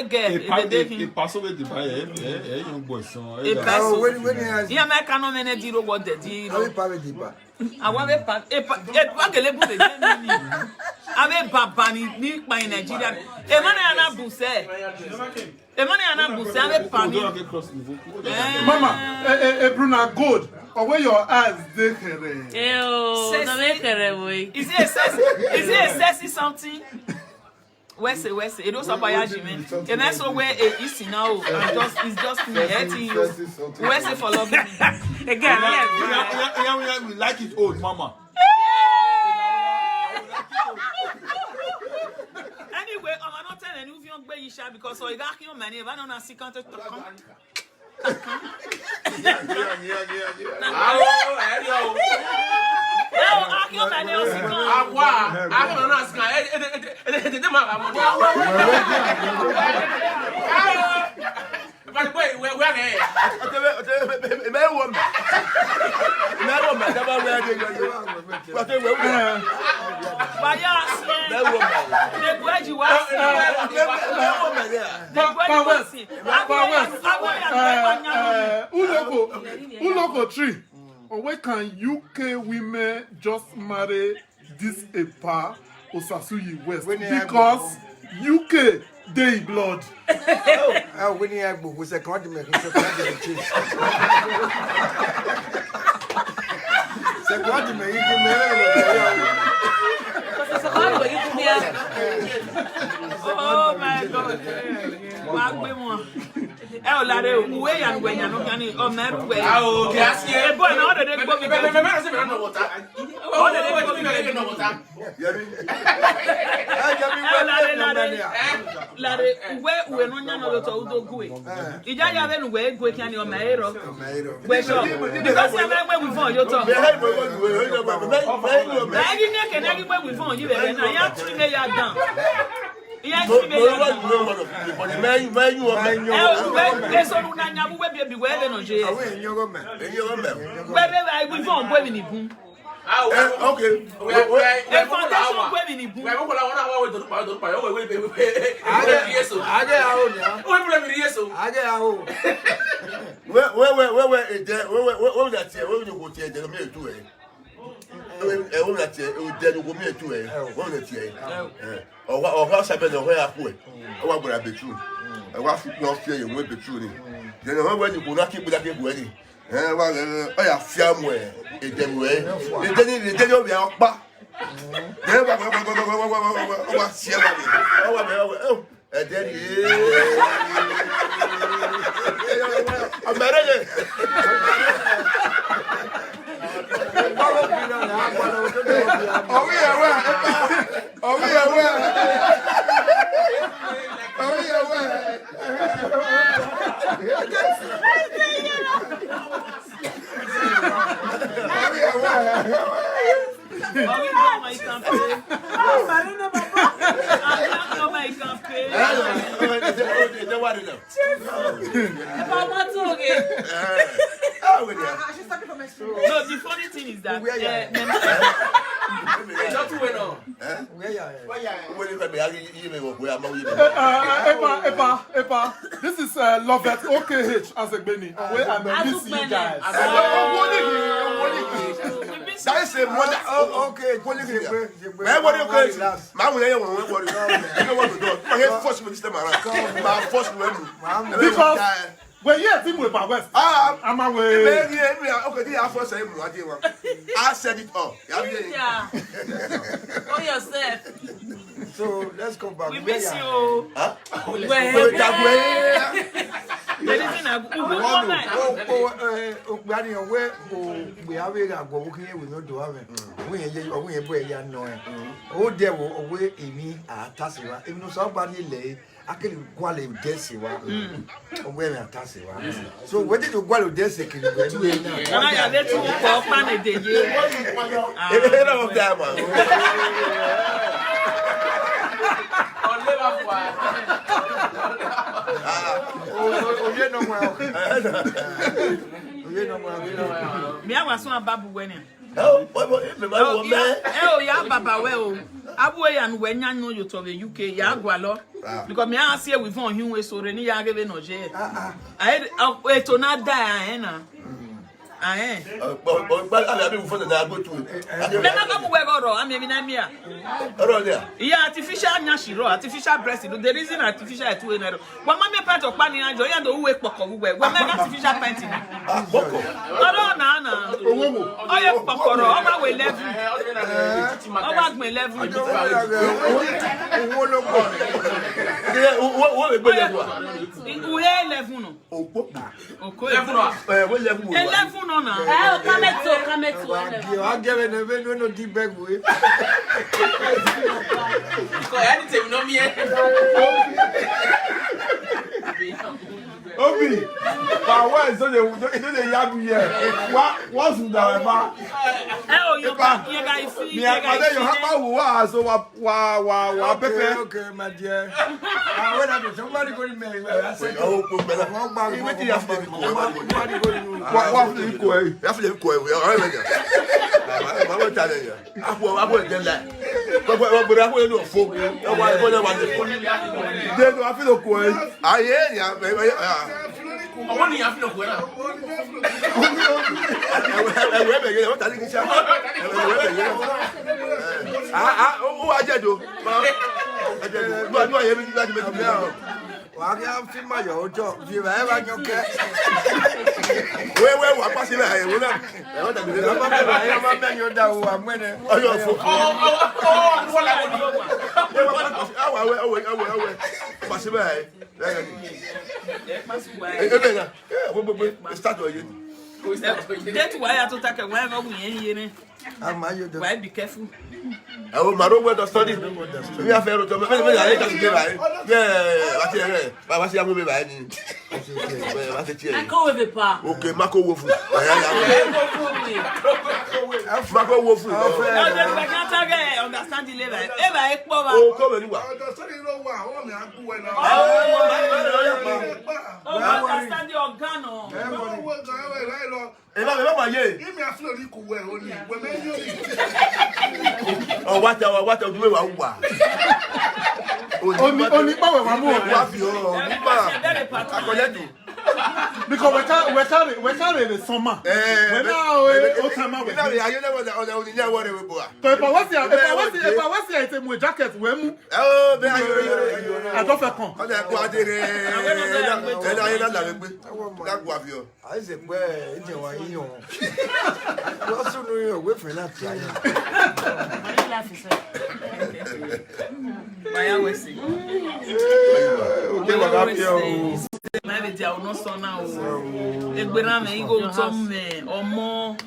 girl, e dey E paso be de ba e e young boy son. E paso. Oh, when he has Iya me kanu mene di ro wo de di how ro. you power the bar. Àwa bẹ pa e pa e pa gele bu de je mi ni. Abe baba ni ni pa in Nigeria. E mo na na bu se. E mo na na bu se abe pa ni. Mama, eh, Bruna gold. Or where your eyes dey kere. Ew, no me kere boy. Is it a sexy, is it a sexy something? Wese wese, it also buy jime. And that's where it is now. I'm just it's just me. Hating you. Wese for loving me. Again, yeah. We like it old, mama. Anyway, I'm not telling you if you don't isha because so you got your money. If I don't see can't talk. Uloko tree. Or where can UK women just marry this Epa Osasuyi West? Because UK they blood. Ah, when he has we say can't make it, can't make it. C'est quoi tu me dis Oh my God. Wá gbé wọn. Ẹ ò lára òwúwé ìyànúwẹ̀ ìyànúkẹ́ ni ọmọ ẹrú wẹ̀. Ebo ẹ̀ náà ọ̀dẹ̀dẹ̀ gbọ́ mi bẹ́ẹ̀. Ẹ ò lára lára lára uwe uwe no nyana lotọ udo gue. Ìjà yà bẹ́ẹ̀ nùwẹ̀ egwe kí ni ọmọ ẹ̀rọ. Gbẹ̀sọ̀ because ẹ máa ń gbé wìfọ̀n yóò tọ̀. Ẹ̀yin ní èkè náà gbé wìfọ̀n yìí bẹ̀rẹ̀ náà yà tún ilé yà dàn. Ìyá tún ilé yà dàn. Ẹ ò esonu na nyabu wẹ́ bíi wẹ́ bẹ́ẹ̀ nà jẹ́. Wẹ́ bẹ́ẹ̀ wìfọ̀n gbé mi nìbú. Okay. E foundation gbé mi nìbú. No, the funny thing is that Epa, this is Lovett OKH Azegbeni. Where I'm miss you guys. That is a mother. Okay, because when you team with West, I'm away. I said it all. Yeah. Oh yourself. So let's come back. We miss you. Huh? So what did you go to this? E o ya baba we o. Abu e ya nu we nya no yo to be UK ya gwa lo. Because me a see we von hin we sore ni ya gebe no je. Ah e to na da eh na. Ah eh. Me ma ka mu we go ro ami mi na mi a. Yeah, artificial nyashiro, artificial breast. The reason artificial is too narrow. Wa ma me part of pani ajo, ya do uwe poko uwe. Wa me artificial pant ni. Oro na na. Oye pokoro, o ma we level. O ma gbin level. Owó ló pọ̀. Uhe level no. Oko level no. Eleven no na. Eh, o kameto, kameto. Wa gẹ́rẹ́ ní ẹgbẹ́ ní ọdún bẹ́ẹ̀ wé. Obi, my wife so dey yab me here. What's with that ma? Eh o yo ka ye ga isi. Mi akpade yo hapa wo wa so wa wa wa wa pepe. Okay, my dear. Ah, when I do somebody go me. I said, Wa wa fi ko e. De do afi lo ko e. Wà á fi máa yọ̀ ọjọ́ fi rà ẹ́ bá yan kẹ́. Ọmọ bẹ̀rẹ̀ ayé ọmọ bẹ̀rẹ̀ yóò dá o àmúẹ̀nẹ̀. Date wa ya to take wa e mo yen yen ni. Àmọ́ ayé dọ̀. Wa be careful. Àwọn màró gbọ́dọ̀ sọ́dí mi àfẹ́ rò tọ́ mẹ́rin mẹ́rin àyè kàṣí báyìí bẹ́ẹ̀ wá sí ẹ̀rẹ́ wá sí amúmi báyìí ni wá sí tiẹ̀ Ako we pa. ok mako wo fún mako wo fún E o de ba kan take understand the level. E ba e po ba. o kọ́ mi níwà. O understand the organ o. Ẹ bá wà yé ọwọ́ tẹ ọwọ́ tẹ ojú mẹ́wàá wà. Oni oni pa we wa mu wà o. fi ọ nígbà akọ̀yẹ́dù. Because we carry the summer. We now o time we. Nígbà mi ayé lẹ́wọ̀n ọ̀nà òní ní ẹ̀wọ̀n rẹ̀ wẹ̀ bọ̀ wá. So if I was here, if I was here, it's a jacket we mu. Ẹ ó bẹ́ẹ̀ ayé rẹ̀ I don't feel con. ọ̀nà ẹ̀kọ́ adé rẹ̀ ẹ̀dá ayé náà làwẹ̀ gbé dákú àfihàn. Àìsè pé ẹ̀jẹ̀ wà yíyan. Lọ́sùn ní òwe fẹ́ láti ayé. Wa ya we si. Oke wa ka fi o. Ma be dia o no so na o. Egbe na me igo to me omo.